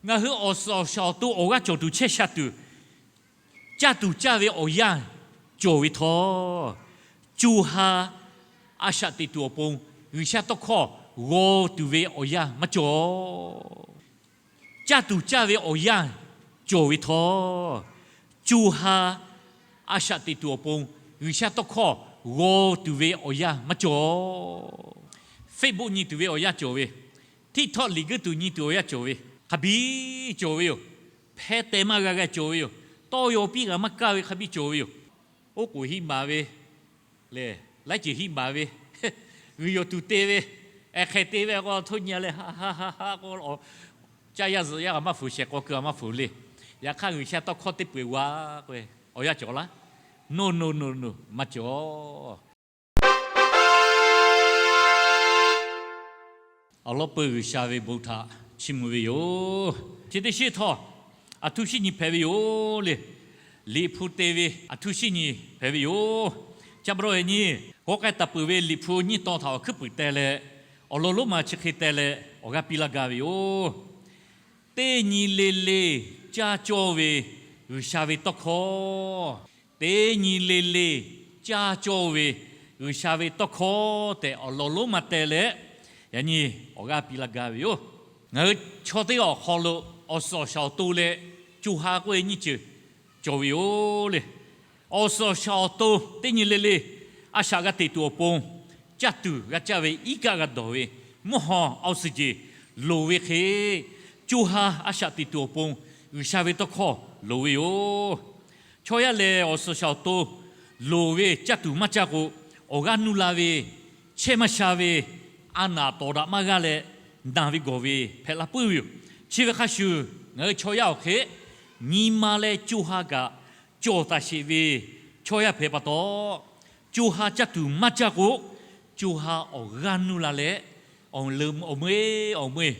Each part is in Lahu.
Ngaˬ hui awˬ suhˍ awˬ shaˍ awˬ to awˬ g'aˇ cawˬ tuˬ chehˇ sha tuˬ, caˇ tuˬ caˇ ve awˬ yanˇ cawˬ ve htawˇ, co ha a shaꞈ teꞈ tuˬ awˬ pon G'uiˬsha tawˇ hkawˇ g'aw tuˬ ve awˬ yanˇ maˇ cawˬ. Caˇ tuˬ caˇ ve awˬ yanˇ cawˬ ve htawˇ, co ha a shaꞈ teꞈ tuˬ awˬ pon G'uiˬsha tawˇ hkawˇ g'aw tuˬ ve awˬ yanˇ maˇ cawˬ. Facebook nyi tuˬ ve awˬ yanˇ cawˬ ve, TikTok liꞈ guiˇ tuˬ nyi tuˬ awˬ yanˇ cawˬ ve, hk'a biˇ cawˬ ve yoˬ. Hpehˇ teh maˇ g'a g'a cawˬ ve yoˬ. Tawˇ yaw piˇ g'a maˇ kaˇ ve hk'a biˇ cawˬ ve yoˬ. Oˉ k'oˍ hiˆ maˍ ve, lehˬ laiˉ ceuˬ hiˆ maˍ ve, g'uiˬ yawˬ tuˬ te ve, ehˍ hk'e te ve k'o, htoˇ nyi leh ha ha ha ha k'o, caˇ yaˇ zuhꞈ yaˇ g'a maˇ fuˍ, shehˍ k'aw keu g'a maˇ fuˍ le. Yaꞈ hk'aˇ, G'uiˬsha tawˇ hkawˇ teˇ peu-eˬ g'a k'o, awˬ yanˇ cawˬ laˇ. No no no no, maˇ cawˬ. Awˬ lawn peuˬ G'uiˬsha ve bon htaꞈ chiˇ mvuh ve yoˬ. Chi teˇ shinˉ htawˇ, aˬ htoˇ shinˉ nyi hpehꞈ ve yoˬ le. Liꞈ hpu te ve aˬ htoˇ shinˉ nyi hpehꞈ ve yoˬ. Chi pa taw yaꞈ nyi, g'aw k'ai taˍ peuˬ ve Liꞈ hpu nyiˇ tawn htaꞈ awˬ hkuiˉ puiˍ teh leh, awˬ lawn lonˉ ma chi hk'e teh leh awˬ g'aˇ piˇ laˇ gaˇ ve yoˬ. Teˇ nyi le le caˇ cawˇ ve G'uiˬsha ve tawˇ hkawˇ, teˇ nyi le le caˇ cawˇ ve G'uiˬsha ve tawˇ hkawˇ tehꞈ awˬ lawn lonˉ ma teh leh, yaꞈ nyi awˬ g'aˇ piˇ laˇ gaˇ ve yoˬ. Ngaˬ hui chaw teˇ g'aˇ awˬ hk'aw lo awˬ suhˍ awˬ shaˍ awˬ to leh co ha k'oˆ ve nyiˇ ceuˬ cawˬ ve yoˬ le. Awˬ suhˍ awˬ shaˍ awˬ to teˇ nyi le le a shaꞈ g'a teꞈ tuˬ awˬ pon, caˇ tuˬ g'a caˇ ve iˉ kaˆ g'a dawˬ ve, mvuhˇ haw awˬ suhˍ jeˬ loˍ ve hk'e, co ha a shaꞈ teꞈ tuˬ awˬ pon G'uiˬsha ve tawˇ hkawˇ loˍ ve yoˬ. Chaw yaˇ lehˬ, awˬ suhˍ awˬ shaˍ awˬ to loˍ ve caˇ tuˬ maˇ caˇ k'o, awˬ g'aˇ nuˇ la ve, chehˇ maˇ sha ve, a naˍ tawˍ daꞈ maˇ g'aˇ leh, naˬ ve gawˬ ve hpehꞈ la puiˉ ve yoˬ. Chi ve hk'a shuˍ, ngaˬ hui chaw yaˇ awˬ hk'e nyi ma leh co ha kaꞈ cawˬ taˍ sheˍ ve chaw yaˇ hpehꞈ pa taw, co ha caˇ tuˬ maˇ caˇ k'o, co ha awˬ g'aˇ nuˇ la leh, awˬ meuˇ awˬ meuˇ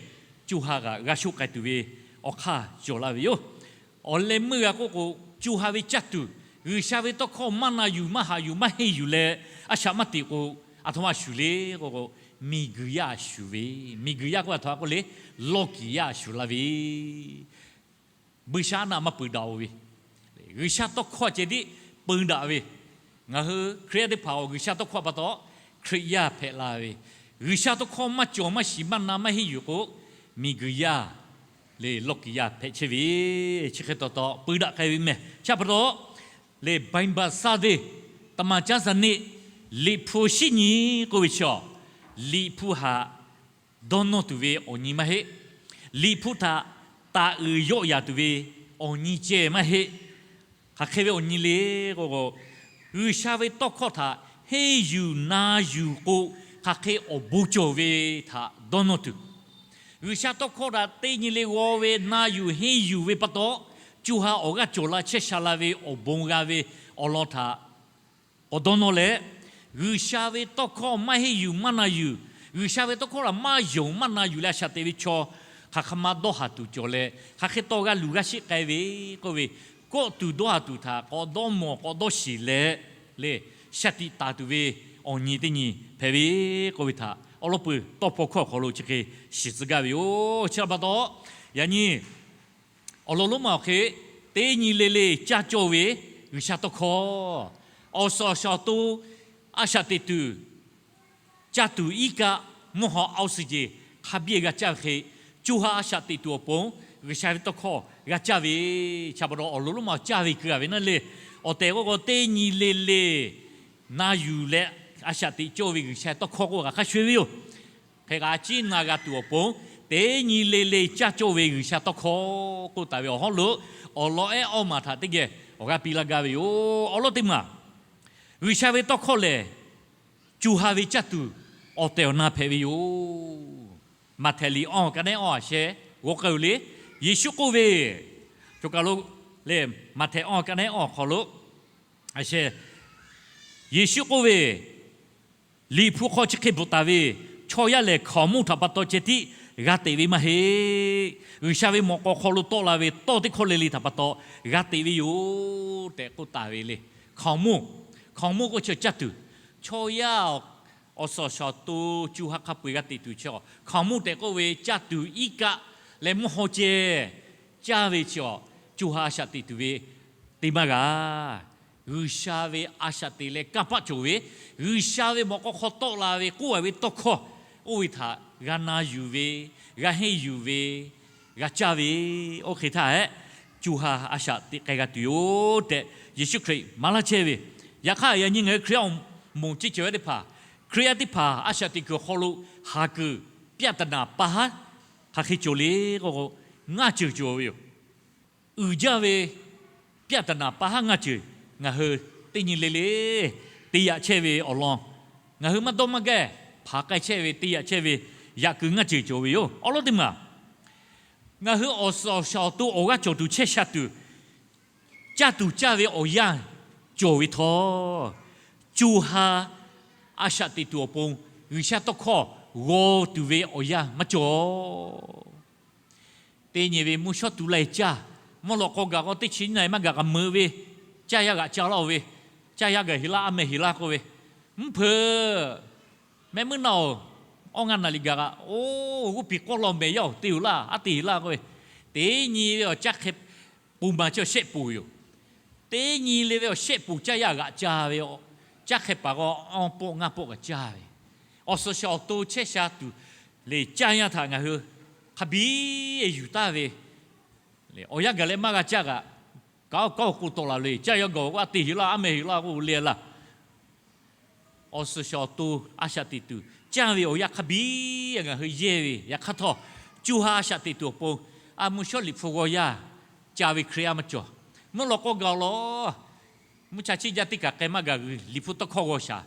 co ha kaꞈ g'a shoˆ k'ai tuˬ ve awˬ hk'aˇ cawˬ laˇ ve yoˬ. Awˬ leh meuˇ g'a k'oˆ k'o, co ha ve caˇ tuˬ, G'uiˬsha ve tawˇ hkawˇ maˇ na yuˬ, maˇ haꞈ yuˬ, maˇ henˇ yuˬ leh a shaꞈ maˇ teꞈ k'o, aˬ htoꞈ ma shuˍ le k'o, miˬguiˬ yaˇ shuˍ ve, miˬguiˬ yaˇ k'oˆ aˬ htoꞈ ma k'oˆ le, lawˇ kiˍ yaˇ shuˍ laˇ ve, buiˇshaˆaˉnaˆ maˇ peu daꞈ-oˬ ve, G'uiˬsha tawˇ hkawˇ ceh tiˉ peu daꞈ ve, ngaˬ hui Hkriꞈ yaˇ teˇ hpaˍ-oˬ, G'uiˬsha tawˇ hkawˇ pa taw Hkriꞈ yaˇ hpehꞈ la ve, G'uiˬsha tawˇ hkawˇ maˇ cawˬ maˇ shiˍ maˇ na maˇ henˇ yuˬ k'o, miˬguiˬ yaˇ lehˬ lawˇ kiˍ yaˇ hpehꞈ chehˇ ve, chi hk'e taw taw peu daꞈ k'ai ve mehˬ. Chi pa taw lehˬ, Bible Sunday, သမ္မာကျမ်းစာနေ့, Liꞈ hpu shinˉ nyi k'oˆ ve chi awˬ, Liꞈ hpu htaꞈ dawˇ nawˇ tuˬ ve awˬ nyi maˇ heˆ. Liꞈ hpu htaꞈ taˍ uiˍ yawˆ yaˍ tuˬ ve awˬ nyi ceh maˇ heˆ. Hk'aˬ hk'e ve awˬ nyi le k'o, G'uiˬsha ve tawˇ hkawˇ htaꞈ henˇ yuˬ na yuˬ k'o, hk'aˬ hk'e awˬ bon cawˬ ve htaꞈ dawˇ nawˇ tuˬ, G'uiˬsha tawˇ hkawˇ htaꞈ teˇ nyi le g'aw ve na yuˬ henˇ yuˬ ve pa taw, co ha awˬ g'aˇ cawˬ la chehˇ sha la ve awˬ bon g'a ve awˬ lawn htaꞈ k'awꞈ dawˇ nawˇ leh, G'uiˬsha ve tawˇ hkawˇ maˇ henˇ yuˬ maˇ na yuˬ, G'uiˬsha ve tawˇ hkawˇ htaꞈ maˇ yonˍ maˇ na yuˬ leh a shaꞈ teꞈ ve chaw hk'aˬ hk'aˬ ma dawˇ haˍ tuˬ cawˬ leh, hk'aˬ hk'e taw g'a luˬ g'a sheˆ k'ai ve k'oˆ ve, kawˆ tuˬ dawˇ haˍ tuˬ htaꞈ k'awꞈ dawˇ mawˬ k'awꞈ dawˇ shiˍ leh, lehˬ shaˍ tiꞈ taˍ tuˬ ve awˬ nyi teˇ nyi hpehꞈ ve k'oˆ ve htaꞈ awˬ lawn peuˬ tawˇ hpawˇ hkawˇ awˬ hk'aw lo chi hk'e shiˍ tcuh gaˇ ve yoˬ. Chi pa taw, yaꞈ nyi awˬ lawn lonˉ ma awˬ hk'e teˇ nyi le le caˇ cawˇ ve G'uiˬsha tawˇ hkawˇ, awˬ suhˍ awˬ shaˍ awˬ to a shaꞈ teꞈ tuˬ, caˇ tuˬ iˉ kaˆ, mvuhˇ haw awˬ suhˍ jeˬ hk'a biˇ g'a caˇ ve hk'e, co ha a shaꞈ teꞈ tuˬ awˬ pon G'uiˬsha ve tawˇ hkawˇ g'a caˇ ve, chi pa taw awˬ lawn lonˉ ma caˇ ve keu a ve naˇ le. Awˬ tehˬ k'oˆ k'o, teˇ nyi le le na yuˬ leh a shaꞈ teꞈ cawˇ ve G'uiˬsha tawˇ hkawˇ k'oˆ kaꞈ hk'a shuˍ ve yoˬ. Hk'e kaꞈ, a ciˉ na g'a tuˬ awˬ pon teˇ nyi le le caˇ cawˇ ve G'uiˬsha tawˇ hkawˇ k'oˆ taˍ ve awˬ hawˉ lo, awˬ lawn ehˉ awˇ maˬ htaꞈ teˇ geh awˬ g'aˇ piˇ laˇ gaˇ ve yoˬ. Awˬ lawn teˇ maˬ, G'uiˬsha ve tawˇ hkawˇ lehˬ, co ha ve caˇ tuˬ awˬ tehˬ awˬ na hpehꞈ ve yoˬ. Maꞈhtehˍ liꞈ awˇ ka nehˉ awˇ a sheh g'aw k'ai-oˬ le. Yeˍsuˆ k'oˆ ve, cawˬ kaˬ lo lehˬ, Maꞈhtehˍ awˇ ka nehˉ awˇ awˬ hk'aw lo a sheh, Yeˍsuˆ k'oˆ ve, Liꞈ hpu hk'aw chi hk'e bvuhꞈ taˍ ve, chaw yaˇ lehˬ hkaoˍmonˇ htaꞈ pa taw ceh tiˉ g'a teꞈ ve maˇ heˆ. G'uiˬsha ve mawꞈ k'aw hk'aw lo tawˆ la ve tawˇ teˇ hkawˇ le le htaꞈ pa taw g'a teꞈ ve yoˬ tehꞈ k'oˆ taˍ ve le. Hkaoˍmonˇ, hkaoˍmonˇ k'oˆ chi caˇ tuˬ, chaw yaˇ awˬ suhˍ awˬ shaˍ awˬ to co ha hk'a peu-eˬ g'a teꞈ tuˬ chi, hkaoˍmonˇ tehꞈ k'oˆ ve caˇ tuˬ iˉ kaˆ leh mvuhˇ haw ceh caˇ ve chi awˬ, co ha a shaꞈ teꞈ tuˬ ve te maˇ g'a. G'uiˬsha ve a shaꞈ teꞈ leh kanˇ paˆ cawˬ ve, G'uiˬsha ve mawꞈ k'aw hk'aw tawˆ la ve k'oˆ a ve tawˇ hkawˇ, oˇ ve htaꞈ g'a na yuˬ ve, g'a henˇ yuˬ ve, g'a caˇ ve, oˇ hk'e htaˇ hehꞈ, co ha a shaꞈ teꞈ k'ai g'a tuˬ yoˬ tehꞈ Yeˍsuˆ Hkriꞈ maˍ laˇ chehˇ ve. Yaꞈ hk'aˇ, yaꞈ nyi ngaˬ hui Hkriꞈ yaˇ awˬ moˍ ceˇ cawˬ yaˇ teˇ hpaˍ, Hkriꞈ yaˇ teˇ hpaˍ a shaꞈ teꞈ kuiˬ awˬ hk'aw lo haˍ kuiˬ pyaˆ taˍ naˍ pa haˉ hk'aˬ hk'e cawˬ le k'o, ngaˇ ceuˬ cawˬ ve yoˬ. Uiˍ jaˇ ve pyaˆ taˍ naˍ pa haˉ ngaˇ ceuˬ ngaˬ hui teˇ nyi le le te yaꞈ chehˇ ve awˬ lawn, ngaˬ hui maˇ dawˇ maˇ gaˇ hpanˍ k'ai chehˇ ve te yaꞈ chehˇ ve yaꞈ kuiˬ ngaˇ ceuˬ cawˬ ve yoˬ. Awˬ lawn teˇ maˬ, ngaˬ hui awˬ suhˍ awˬ shaˍ awˬ to awˬ g'aˇ cawˬ tuˬ chehˇ sha tuˬ, caˇ tuˬ caˇ ve awˬ yanˇ cawˬ ve htawˇ, co ha a shaꞈ teꞈ tuˬ awˬ pon G'uiˬsha tawˇ hkawˇ g'aw tuˬ ve awˬ yanˇ maˇ cawˬ. Teˇ nyi ve mvuhˇ shawˉ tu laiˬ caˇ, mvuhˇ lawꞈ k'aw gaˬ k'o teˇ chi nyi na maˇ gaˬ k'aꞈ meuꞈ ve, caˇ yaˇ g'aꞈ ca laˇ-oˬ ve, caˇ yaˇ gaˬ heˍ laˇ, a meh heˍ laˇ k'oˆ ve, mvuhˇ hpeuꞈ, mehˆ muiˉ naˆ-oˬ, awˇ ngaˇ naˍ liꞈ gaˬ kaꞈ, oˇ g'oˇ piˍ k'awˇ law mehˍ yaˇ-oˬ, te-oˬ laˇ, a te heˍ laˇ k'oˆ ve, teˇ nyi ve awˬ caˇ hk'e pon ma chi awˬ shehˆ ponˬ yoˬ. Teˇ nyi le ve awˬ shehˆ ponˬ caˇ yaˇ g'aꞈ ca ve, caˇ hk'e paˍ k'o awˇ pawˆ ngaˇ pawˆ kaꞈ caˇ ve, awˬ suhˍ shaˍ awˬ to chehˇ sha tuˬ le caˇ yaˇ htaꞈ ngaˬ hui hk'a biˇ yuˬ taˍ ve, awˬ yanˇ gaˬ leh maˇ g'a caˇ kaꞈ, kaꞈ oˇ kaꞈ oˇ k'oˆ tawˆ la le, caˇ yaˇ gaˬ k'o a te heˍ laˇ, a meh heˍ laˇ k'oˆ le laˇ. Awˬ suhˍ shaˍ awˬ to a shaꞈ teꞈ tuˬ caˇ ve awˬ yanˇ hk'a biˇ ngaˬ hui yehˇ ve, yaꞈ hk'aˇ htawˇ, co ha a shaꞈ teꞈ tuˬ awˬ pon, a mvuhˇ shawˉ Liꞈ hpu g'aw yaˇ ca ve Hkriꞈ yaˇ maˇ cawˬ. Mvuhˇ lawꞈ k'aw gaˬ lawˬ, mvuhˇ cha chiˇ jaˇ teˇ kaˬ k'ai maˇ gaˬ g'uiˬ Liꞈ hpu tawˇ hkawˇ g'aw shaˍ,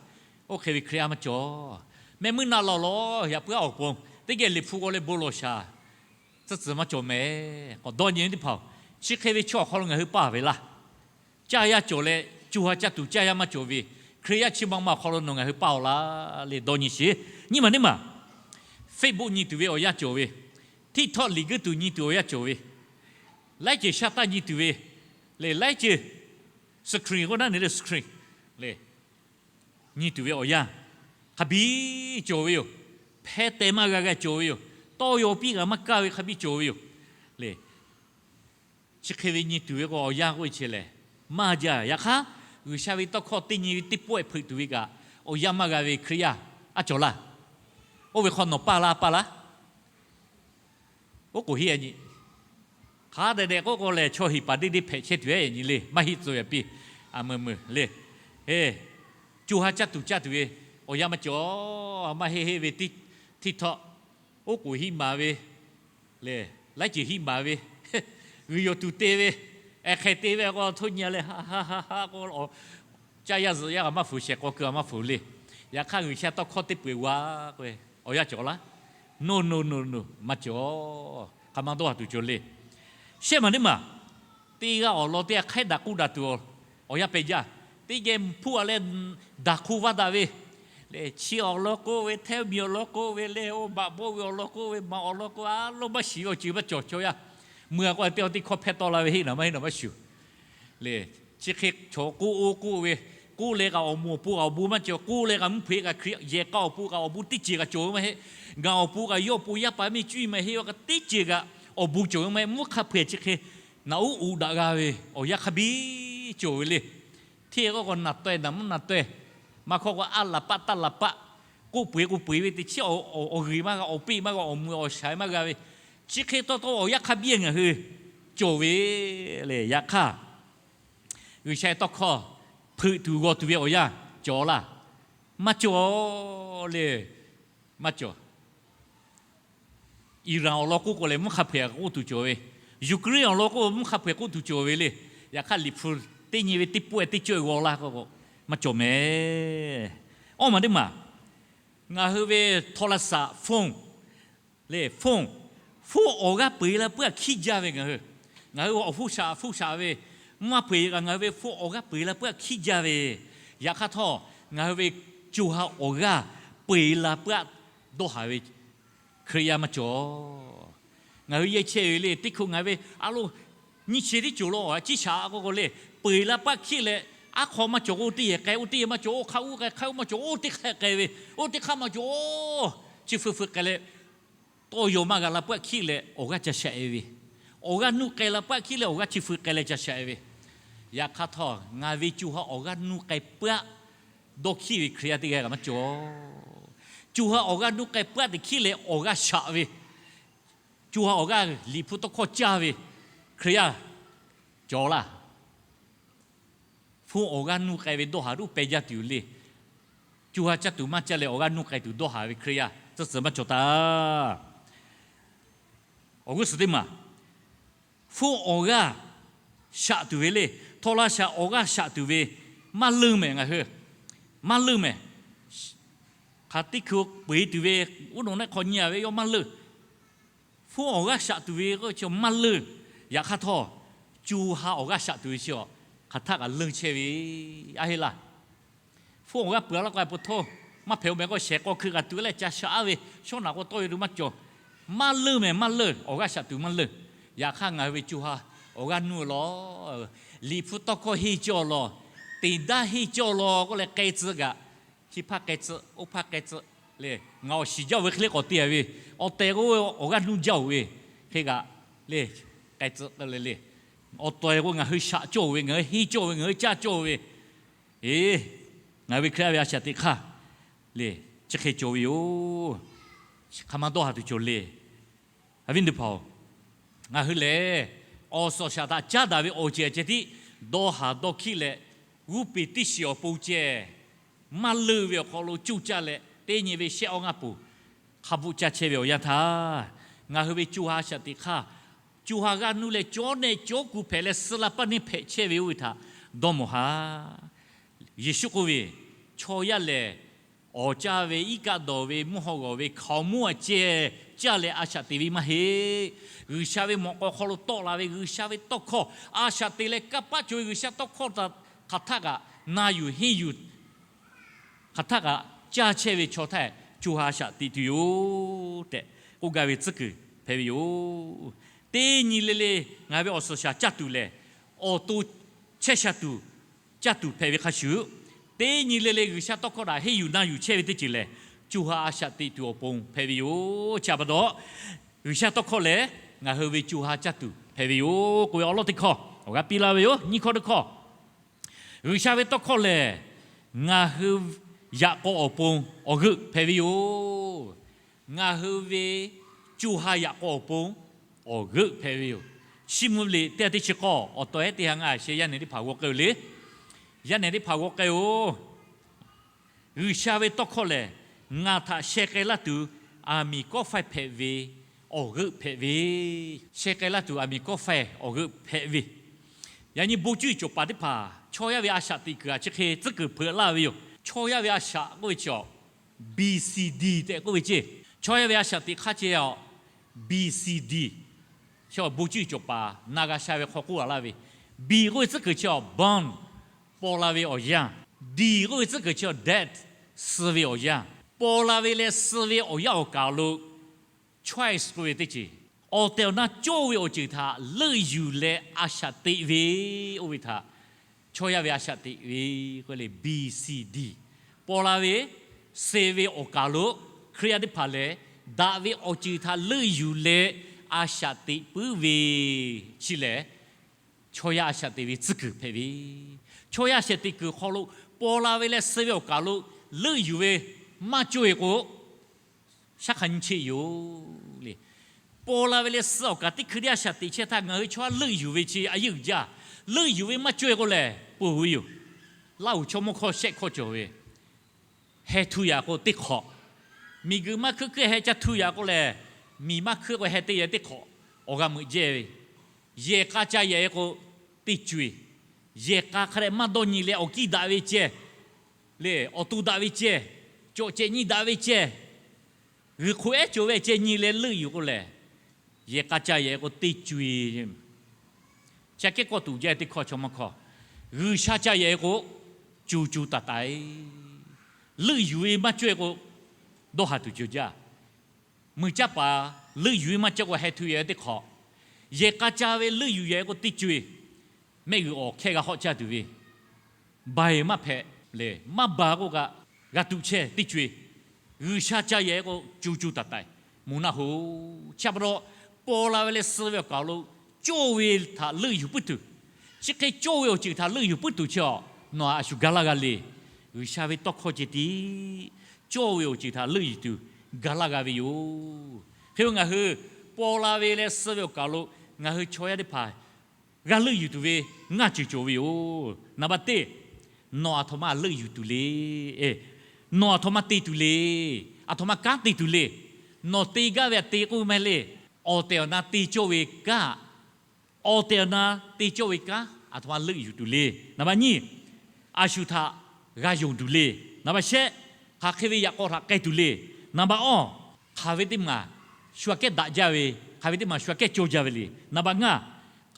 oˇ hk'e ve Hkriꞈ yaˇ maˇ cawˬ. Mehˆ muiˉ naˆ law lawˬ, yaꞈ puiˉ awˬ pon teˇ geh Liꞈ hpu g'aw leh bon lawˬ shaˍ, tcuhˉ tcuhˉ maˇ cawˬ mehˍ. K'awꞈ dawˇ nyi teˇ hpaˍ-oˬ, chi hk'e ve chaw awˬ hk'aw lo ngaˬ hui paˇ ve laˇ. Caˇ yaˇ cawˬ leh co ha caˇ tuˬ caˇ yaˇ maˇ cawˬ ve Hkriꞈ yaˇ chi ma ma awˬ hk'aw lo nawˬ ngaˬ hui paˇ-oˬ laˇ le, dawˇ nyi sheˍ. Nyiˇ maˬ teˇ maˬ, Facebook nyi tuˬ ve awˬ yanˇ cawˬ ve, TikTok liꞈ guiˇ tuˬ nyi tuˬ awˬ yanˇ cawˬ ve, laiˉ ceuˬ shaˉ taˇ nyi tuˬ ve le, laiˉ ceuˬ screen k'oˆ naˉ ne le, screen le, nyi tuˬ ve awˬ yanˇ hk'a biˇ cawˬ ve yoˬ. Hpehˇ teh maˇ g'a g'a cawˬ ve yoˬ. Tawˇ yaw piˇ g'a maˇ kaˇ ve hk'a biˇ cawˬ ve yoˬ le. Chi hk'e ve nyi tuˬ ve k'o, awˬ yanˇ k'oˆ ve che lehˬ, maˇ jaˇ. Yaꞈ hk'aˇ, G'uiˬsha ve tawˇ hkawˇ teˇ nyi ve teˇ pawˆ hpeuꞈ tuˬ ve kaꞈ, awˬ yanˇ maˇ g'a ve Hkriꞈ yaˇ aˉ cawˬ laˇ. Oˇ ve hk'aw nawˬ paˇ laˇ, paˇ laˇ. Oˉ k'oˍ hiˆ a nyi. Hk'a dehꞈ dehꞈ k'oˆ k'o lehˬ, chaw heˍ paˍ deˇ deˇ hpehꞈ chehˇ tuˬ ve nyi le, maˇ heˆ tcuh yaꞈ piˇ. A meuˬ meuˬ le. He, co ha caˇ tuˬ caˇ tuˬ ve awˬ yanˇ maˇ cawˬ. Maˇ heˆ heˆ ve TikTok, oˉ k'oˍ hiˆ maˍ ve le, laiˉ ceuˬ hiˆ maˍ ve, g'uiˬ yawˬ tuˬ te ve, ehˍ hk'e te ve k'o, htoˇ nyi leh ha ha ha ha k'o, caˇ yaˇ zuhꞈ yaˇ kaꞈ maˇ fuˍ, shehˍ k'aw keu kaꞈ maˇ fuˍ le. Yaꞈ hk'aˇ, G'uiˬsha tawˇ hkawˇ teˇ peu-eˬ g'a k'oˆ ve awˬ yanˇ cawˬ laˇ. No no no no, maˇ cawˬ. Hk'aˬ ma dawˇ haˍ tuˬ cawˬ le. Shehˆ maˬ teˇ maˬ, teˇ g'aˇ awˬ lawn teˇ g'aˇ hk'aiˉ daꞈ k'oˆ daꞈ tuˬ awˬ yanˇ pehꞈ jaˇ. Teˇ geh hpuˇ a leh daꞈ hk'oˆ vaˇ daꞈ ve le, chi awˬ lawn k'oˆ ve, hteˇ miˬ awˬ lawn k'oˆ ve le, oˇ baꞈ bawˆ ve awˬ lawn k'oˆ ve, maꞈ awˬ lawn k'oˆ ve, a lawn maˇ shiˍ ve awˬ ceuˬ maˇ cawˬ chaw yaˇ. Meuˇ a k'o, teˇ teˇ hkawˇ hpehˇ tawˆ la ve heˆ naˍ maˇ heˆ naˍ maˇ shuˍ le. Chi hk'e chaw k'oˆ oˇ k'oˆ ve, k'oˆ leh kaꞈ awˬ moˍ awˬ pon kaꞈ awˬ bon maˇ cawˬ, k'oˆ leh kaꞈ mvuhˇ hpeuꞈ kaꞈ Hkriꞈ yehˬ k'a awˬ pon kaꞈ awˬ bon teˇ ceuˬ kaꞈ cawˬ ve maˇ heˆ. Ngaˬ awˬ pon kaꞈ yawˇ pon yaˇ paˍ miˇ cuˇ maˇ heˆ, kaꞈ teˇ ceuˬ kaꞈ awˬ bon cawˬ ve maˇ heˆ. Mvuhˇ hk'a hpeuꞈ chi hk'e naꞈ uˉ uꞈ daꞈ g'a ve awˬ yanˇ hk'a biˇ cawˬ ve le. Hteˇ k'oˆ k'o, naˬ taweh naˬ mvuhˇ naˬ taweh, maˇ hkawˇ k'o, a laˬ paˆ taˇ laˬ paˆ, k'oˆ peu-eˬ k'oˆ peu-eˬ ve teˇ chiˉ awˬ g'uiˬ maˇ g'a, awˬ peˆ maˇ g'a, awˬ mui awˬ shaiˍ maˇ g'a ve, chi hk'e taw taw awˬ yanˇ hk'a biˇ ngaˬ hui cawˬ ve le. Yaꞈ hk'aˇ, G'uiˬsha tawˇ hkawˇ hpeuꞈ tuˬ g'aw tuˬ ve awˬ yanˇ cawˬ laˇ, maˇ cawˬ le. Maˇ cawˬ. Iˍraˍ awˬ lawn k'oˆ k'o lehˬ, mvuhˇ hk'a hpeuꞈ k'oˆ tuˬ cawˬ ve, Yuˍkreˇ awˬ lawn k'oˆ mvuhˇ hk'a hpeuꞈ k'oˆ tuˬ cawˬ ve le. Yaꞈ hk'aˇ, Liꞈ hpu teˇ nyi ve teˇ pawˆ teˇ cawehˇ g'aw laˇ k'oˆ k'o, maˇ cawˬ mehˍ. Awˇ maˬ teˇ maˬ, ngaˬ hui ve โทรศัพท์ phone le, phone, phone awˬ g'aˇ peu-eˬ la puiˉ aꞈ hkiˉ jaˇ ve ngaˬ hui. Ngaˬ hui awˬ hpfuhˇ shaꞈ hpfuhˇ shaꞈ ve, mvuhˇ maˇ hpeuꞈ kaꞈ ngaˬ hui ve phone awˬ g'aˇ peu-eˬ la puiˉ aꞈ hkiˉ jaˇ ve. Yaꞈ hk'aˇ htawˇ, ngaˬ hui ve co ha awˬ g'aˇ peu-eˬ la puiˉ aꞈ dawˇ haˍ ve Hkriꞈ yaˇ maˇ cawˬ. Ngaˬ hui yehˇ chehˇ ve le, teˇ hkui ngaˬ hui ve a lo nyiˇ chi teˇ cawˬ lo a ciˉ shaꞈ k'oˆ k'o le, peu-eˬ la puiˉ aꞈ hkiˉ leh, aˉ hk'aw maˇ cawˬ k'o oˇ teˇ yehˬ k'ai, oˇ teˇ yehˬ maˇ cawˬ oˇ hk'aˇ uˉ k'ai, hk'aˇ uˉ maˇ cawˬ oˇ teˇ hk'aˇ k'ai ve, oˇ teˇ hk'aˇ maˇ cawˬ oˇ chi feu feu k'ai leh, tawˇ yaw maˇ g'a la peuˬ aˆ hkiˉ leh awˬ g'aˇ ca shaꞈ e ve, awˬ g'aˇ nuˇ k'ai la peuˬ aˆ hkiˉ leh awˬ g'aˇ chi fui k'ai leh ca shaꞈ e ve. Yaꞈ hk'aˇ htawˇ, ngaˬ ve co ha awˬ g'aˇ nuˇ k'ai peuˬ aˆ dawˇ hkiˉ ve Hkriꞈ yaˇ teˇ g'aˇ kaꞈ maˇ cawˬ. Co ha awˬ g'aˇ nuˇ k'ai peuˬ aˆ teꞈ hkiˉ leh awˬ g'aˇ shaꞈ ve, co ha awˬ g'aˇ Liꞈ hpu tawˇ hkawˇ caˇ ve Hkriꞈ yaˇ cawˬ laˇ. Hpu awˬ g'aˇ nuˇ k'ai ve dawˇ haˍ uˉ peh jaˇ tuˬ le. Co ha caˇ tuˬ maˇ caˇ leh awˬ g'aˇ nuˇ k'ai tuˬ dawˇ haˍ ve Hkriꞈ yaˇ tcuhˉ tcuhˍ maˇ cawˬ taˍ. Awˬ g'uˇ suhˍ teˇ maˬ, hpu awˬ g'aˇ shaꞈ tuˬ ve le. Htaw la shaꞈ awˬ g'aˇ shaꞈ tuˬ ve maˇ leuˇ mehˍ ngaˬ hui. Maˇ leuˇ mehˍ. Hk'aˬ teˇ hkui peuˬ e tuˬ ve, uˉ nawˬ neˆ hk'aw nyi a ve yawˇ maˇ leuˇ. Hpu awˬ g'aˇ shaꞈ tuˬ ve k'oˆ ve chi maˇ leuˇ. Yaꞈ hk'aˇ htawˇ, co ha awˬ g'aˇ shaꞈ tuˬ ve chi a, hk'aˬ htaˆ kaꞈ leuˇ chehˇ ve, a heˆ laˇ. Hpu awˬ g'aˇ peuˬ a laˇ k'o a po htawˇ, maˇ hpehꞈ-o mehˍ k'o shehˍ k'aw hkui kaꞈ tuˬ leh ca shaꞈ a ve, shawˉ naꞈ k'o tawˇ ve tuˬ maˇ cawˬ. Maˇ leuˇ mehˍ, maˇ leuˇ, awˬ g'aˇ shaꞈ tuˬ maˇ leuˇ. Yaꞈ hk'aˇ ngaˬ hui ve co ha awˬ g'aˇ nuˇ law, Liꞈ hpu tawˇ hkawˇ henˇ cawˇ law, teˍ daˇ henˇ cawˇ law k'oˆ leh k'ai tcuh kaꞈ, chi hpaˇ k'ai tcuh, oˇ hpaˇ k'ai tcuh le. Ngaˬ awˬ shiˍ jaˇ-oˬ ve hk'e le k'awꞈ te a ve, awˬ tehˬ k'o awˬ g'aˇ nuˇ jaˇ-oˬ ve hk'e kaꞈ le, k'ai tcuh le le. Awˬ tehˬ k'o ngaˬ hui shaꞈ cawˇ-oˬ ve, ngaˬ hui henˇ cawˇ ve, ngaˬ hui caˇ cawˇ ve, e, ngaˬ hui ve Hkriꞈ yaˇ ve a shaꞈ teꞈ hk'aˇ le, chi hk'e cawˬ ve yoˬ. Hk'aˬ ma dawˇ haˍ tuˬ cawˬ le. Awˬ viˉ teˇ hpaˍ-oˬ, ngaˬ hui lehˬ awˬ suhˍ awˬ shaˍ htaꞈ caˉ daꞈ ve awˬ ceuˬ ceh tiˉ dawˇ haˍ dawˇ hkiˉ leh, g'uˇ peˍ teˇ shiˍ awˬ pon ceh maˇ leuˇ ve awˬ hk'aw lo cuˇ caˇ leh teˇ nyi ve shehˆ awˇ ngaˇ poˬ hk'a bvuhˆ caˇ chehˇ ve awˬ yanˇ htaˇ, ngaˬ hui ve co ha a shaꞈ teꞈ hk'aˇ, co ha g'aˇ nuˇ leh cawˇ nehˆ cawˇ kuˬ hpehꞈ leh suh la paˇ neˇ hpehꞈ chehˇ ve oˇ ve htaꞈ dawˇ mawˬ haˍ. Yeˍsuˆ k'oˆ ve, Chaw yaˇ lehˬ, awˍ caˇ ve iˉ kaˆ dawˬ ve mvuhˇ haw g'awˬ ve hkaoˍ monˇ a ceh caˇ leh a shaꞈ teꞈ ve maˇ heˆ. G'uiˬsha ve mawꞈ k'aw hk'aw lo tawˆ la ve G'uiˬsha ve tawˇ hkawˇ a shaꞈ teꞈ leh kanˇ paˆ cawˬ ve G'uiˬsha tawˇ hkawˇ htaꞈ hk'aˬ htaˆ kaꞈ na yuˬ henˇ yuˬ, hk'aˬ htaˆ kaꞈ caˇ chehˇ ve chaw htaˇ, co ha a shaꞈ teꞈ tuˬ yoˬ tehꞈ k'oˆ gaˇ ve tcuhˉ kuiˬ hpehꞈ ve yoˬ. Teˇ nyi le le ngaˬ ve awˬ suhˍ shaˍ caˇ tuˬ lehˬ, awˬ to chehˇ sha tuˬ caˇ tuˬ hpehꞈ ve hk'a shuˍ, teˇ nyi le le G'uiˬsha tawˇ hkawˇ htaꞈ henˇ yuˬ na yuˬ chehˇ ve teˇ ceuˬ lehˬ, co ha a shaꞈ teꞈ tuˬ awˬ pon hpehꞈ ve yoˬ. Chi a pa taw, G'uiˬsha tawˇ hkawˇ lehˬ ngaˬ hui ve co ha caˇ tuˬ hpehꞈ ve yoˬ k'oˆ ve awˉ lawˉ teˇ hkawˇ awˬ g'aˇ piˇ laˇ ve yoˬ. Nyiˇ hkawˇ teˇ hkawˇ, G'uiˬsha ve tawˇ hkawˇ lehˬ, ngaˬ hui yaꞈ k'aw awˬ pon awˬ g'euˆ hpehꞈ ve yoˬ. Ngaˬ hui ve co ha yaꞈ k'aw awˬ pon awˬ g'euˆ hpehꞈ ve yoˬ. Chiˇ mvuh liꞈ teˇ ha teˇ chi k'awˇ awˬ tawˍ ehˉ teˇ ha ngaˇ sheh yaˇ nehˬ teˇ hpaˍ g'aw k'ai-oˬ le. Yaˇ nehˬ teˇ hpaˍ g'aw k'ai-oˬ. G'uiˬsha ve tawˇ hkawˇ lehˬ, ngaˬ htaꞈ sheh k'ai laˇ tuˬ aˬ miˍ kawˆ faiˇ hpehꞈ ve awˬ g'euˆ hpehꞈ ve. Sheh k'ai laˇ tuˬ aˬ miˍ kawˆ faiˇ awˬ g'euˆ hpehꞈ ve. Yaꞈ nyi bon cuˇ yiˍ cawˬ paˍ teˇ hpaˍ chaw yaˇ ve a shaꞈ teꞈ kuiˬ a chi hk'e tcuhˉ kuiˬ hpeuꞈ laˇ ve yoˬ. Chaw yaˇ ve a shaꞈ k'oˆ ve chi a, B C D tehꞈ k'oˆ ve ceˇ. Chaw yaˇ ve a shaꞈ teꞈ hk'aˇ ceh a, B C D. Bon cuˇ yiˍ cawˬ paˍ na g'a sha ve hk'aw k'oˆ a laˇ ve, B k'oˆ ve tcuhˉ kuiˬ chi a, born, paw la ve awˬ yanˇ. D k'oˆ ve tcuhˉ kuiˬ chi a, death, suh ve awˬ yanˇ. Paw la ve leh suh ve awˬ yanˇ awˬ kaˍ lo choice k'oˆ ve teˇ ceuˬ, awˬ tehˬ awˬ na cawˇ ve awˬ ceuˬ htaꞈ leuˆ yuˬ leh a shaꞈ teꞈ ve, oˇ ve htaꞈ chaw yaˇ ve a shaꞈ teꞈ ve k'oˆ le. B C D, paw la ve, suh ve awˬ kaˍ lo Hkriꞈ yaˇ teˇ hpaˍ lehˬ, daꞈ ve awˬ ceuˬ htaꞈ leuˆ yuˬ leh a shaꞈ teꞈ puiˉ ve chi lehˬ, chaw yaˇ a shaꞈ teꞈ ve tcuhˉ kuiˬ hpehꞈ ve. Chaw yaˇ a shaꞈ teꞈ kuiˬ hk'aw lo paw la ve leh suh ve awˬ kaˍ lo leuˆ yuˬ ve maˇ cawˇ-e k'o, shaˉ hk'a nyi cheˆ yoˬ le. Paw la ve leh suh awˬ kaˍ teˇ hkui teˇ a shaꞈ teꞈ chehˇ htaˇ ngaˬ hui chaw yaˇ leuˆ yuˬ ve chi a yeˇ uiˍ jaˇ. Leuˆ yuˬ ve maˇ cawˇ-e k'o lehˬ, ponˬ ve yoˬ. Laˇ huˍ chaw mawˇ hkawˇ shehˆ hkawˇ cawˬ ve, heh htu yaꞈ k'o teˇ hk'awꞈ, miˬguiˬ maˇ hkuiˉ hkuiˉ heh ca htu yaꞈ k'o lehˬ, miˬ maˇ hkuiˉ k'o heh te yaꞈ teˇ hk'awꞈ, awˬ g'a meuꞈ jehˇ ve. Yehˬ k'a ca yaꞈ-e k'o teˇ co-eˬ, yehˬ k'a hk'a dehꞈ maˇ dawˇ nyi leh awˬ kiˇ daꞈ ve ceh, le awˬ to daꞈ ve ceh, cawꞈ cehˬ nyi daꞈ ve ceh, g'uiˬ hk'oꞈ ehˉ cawˬ ve ceh nyi leh leuˆ yuˬ k'o lehˬ, yehˬ k'a ca yaꞈ-e k'o teˇ co-eˬ. Chi kehˉ kawˆ tuˬ jaˇ teˇ hkawˇ chaw mawˇ hkawˇ. G'uiˬsha ca yaꞈ-e k'o, co co taiˍ taiˍ, leuˆ yuˬ ve maˇ cawˇ-e k'o, dawˇ haˍ tuˬ cawˬ jaˇ. Mui caˇ paˍ leuˆ yuˬ ve maˇ cawˇ k'o heh htu yaꞈ-e teˇ hk'awꞈ, yehˬ k'a ca ve leuˆ yuˬ yaꞈ-e k'o teˇ co-eˬ, mehˆ g'uiˬ awˬ hkehˇ g'a hawˆ caˇ tuˬ ve, baiˬ maˇ hpehꞈ lehˬ, maˇ baˬ k'oˆ kaꞈ g'a tuꞈ chehˇ teˇ co-eˬ. G'uiˬsha ca yaꞈ-e k'o, co co taiˍ taiˍ. moˍ naˆ hoꞈ. Chi pa taw, paw la ve leh suh ve awˬ kaˍ awˬ lo cawˇ ve htaꞈ leuˆ yuˬ puiˉ tuˬ, chi hk'e cawˇ ve awˬ ceuˬ htaꞈ leuˆ yuˬ puiˉ tuˬ chi a, nawˬ a shu ga laˇ g'a le. G'uiˬsha ve tawˇ hkawˇ ceh tiˉ cawˇ ve awˬ ceuˬ htaꞈ leuˆ yuˬ tuˬ ga laˇ g'a ve yoˬ. Hk'e-o, ngaˬ hui paw la ve leh suh ve awˬ kaˍ awˬ lo ngaˬ hui chaw yaˇ teˇ hpaˍ g'a leuˆ yuˬ tuˬ ve ngaˇ ceuˬ cawˬ ve yoˬ. Naˍ baˆ teˇ, nawˬ aˬ htoꞈ ma leuˆ yuˬ tuˬ le. Nawˬ aˬ htoꞈ ma te tuˬ le. Aˬ htoꞈ ma kanˉ te tuˬ le. Nawˬ te gaˇ ve aꞈ te k'oˆ ve maˇ heˆ le. Awˬ tehˬ awˬ na te cawˇ ve kanˉ, awˬ tehˬ awˬ na te cawˇ ve kanˉ aˬ htoꞈ ma leuˆ yuˬ tuˬ le. Naˍ baˆ nyiˇ, a shu htaꞈ g'a yonˍ tuˬ le. Naˍ baˆ shehˆ, hk'aˬ hk'e ve yaꞈ k'aw htaꞈ k'ai tuˬ le. Naˍ baˆ awˇ, hk'aˬ ve teˇ maˬ shu aꞈ kehˉ daꞈ jaˇ ve, hk'aˬ ve teˇ maˬ shu aꞈ kehˉ cawˇ jaˇ ve le. Naˍ baˆ ngaˇ,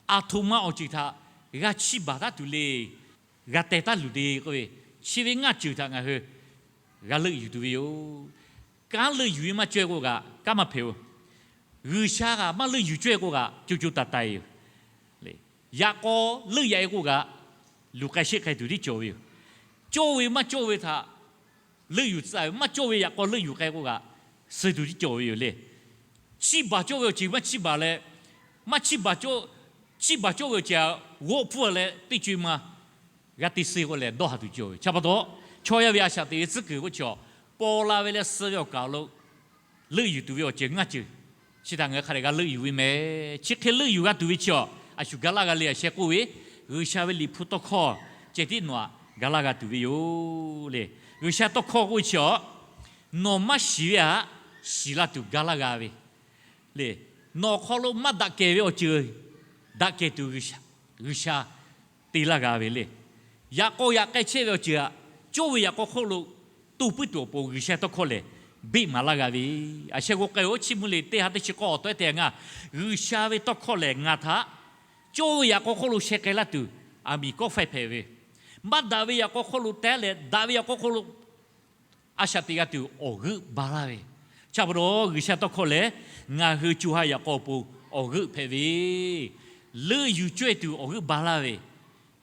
aˬ htoꞈ ma awˬ ceuˬ htaꞈ g'a chiˇ baˬ taˉ tuˬ le. G'a teh taˉ luˬ te k'oˆ ve, chi ve ngaˇ ceuˬ htaꞈ ngaˬ hui g'a leuˆ yuˬ tuˬ ve yoˬ. Kanˉ leuˆ yuˬ ve maˇ cawehˇ k'o kaꞈ kanˉ maˇ hpehꞈ-oˬ. G'uiˬsha kaꞈ maˇ leuˆ yuˬ cawehˇ k'o kaꞈ co co taiˍ taiˍ yoˬ. Yaꞈ k'aw leuˆ yaꞈ-e k'o kaꞈ luˬ k'ai sheˆ k'ai tuˬ tiˉ cawˬ ve yoˬ. Cawˇ ve maˇ cawˇ ve htaꞈ leuˆ yuˬ tcuh ve, maˇ cawˇ ve yaꞈ k'aw leuˆ yuˬ k'ai k'o kaꞈ suh tuˬ tiˉ cawˬ ve yoˬ le. Chiˇ baˬ cawˇ ve awˬ ceuˬ maˇ chiˇ baˬ leh, maˇ chiˇ baˬ cawˇ, chiˇ baˬ cawˇ ve awˬ ceuˬ g'awˆ hpfuhˇ leh teˇ co-e ma g'a te suh k'o lehˬ dawˇ haˍ tuˬ cawˬ ve. Chi pa taw, chaw yaˇ ve a shaꞈ teꞈ ve tcuhˉ kuiˬ k'oˆ chi a, paw la ve leh suh ve awˬ kaˍ awˬ lo leuˆ yuˬ tuˬ ve awˬ ceuˬ ngaˇ ceuˬ chi htaꞈ ngaˬ hui hk'a dehꞈ g'a leuˆ yuˬ ve meh. Chi hk'e leuˆ yuˬ g'a tuˬ ve chi a, a shu ga laˇ g'a le. A sheh k'oˆ ve, G'uiˬsha ve Liꞈ hpu tawˇ hkawˇ ceh tiˉ nawˬ aꞈ ga laˇ g'a tuˬ ve yoˬ le. G'uiˬsha tawˇ hkawˇ k'oˆ ve chi a, nawˬ maˇ shiˍ ve htaꞈ shiˍ la tuˬ ga laˇ g'a ve le. Nawˬ hk'aw lo maˇ daꞈ kehˬ ve awˬ ceuˬ daꞈ kehˬ tuˬ G'uiˬsha te laˇ g'a ve le. Yaꞈ k'aw yaꞈ k'ai chehˇ ve awˬ ceuˬ htaꞈ cawˇ ve yaꞈ k'aw hk'oˆ lo toˇ puiˉ tuˬ awˬ pon G'uiˬsha tawˇ hkawˇ lehˬ beˆ maˍ laˇ g'a ve. A sheh g'aw k'ai-oˬ, chi mvuh le teˇ ha teˇ chi k'awˇ awˬ tawehˉ te ngaˇ, G'uiˬsha ve tawˇ hkawˇ lehˬ ngaˬ htaꞈ cawˇ ve yaꞈ k'aw hk'oˆ lo sheh k'ai laˇ tuˬ aˬ miˍ kawˆ faiˇ hpehꞈ ve, maˇ daꞈ ve yaꞈ k'aw hk'oˆ lo teh leh daꞈ ve yaꞈ k'aw hk'oˆ lo a shaꞈ teꞈ g'a tuˬ awˬ g'euˆ ba laˇ ve. Chi pa taw G'uiˬsha tawˇ hkawˇ lehˬ ngaˬ hui co ha yaꞈ k'aw awˬ pon awˬ g'euˆ hpehꞈ ve, leuˆ yuˬ cawehˇ tuˬ awˬ g'euˆ ba laˇ ve,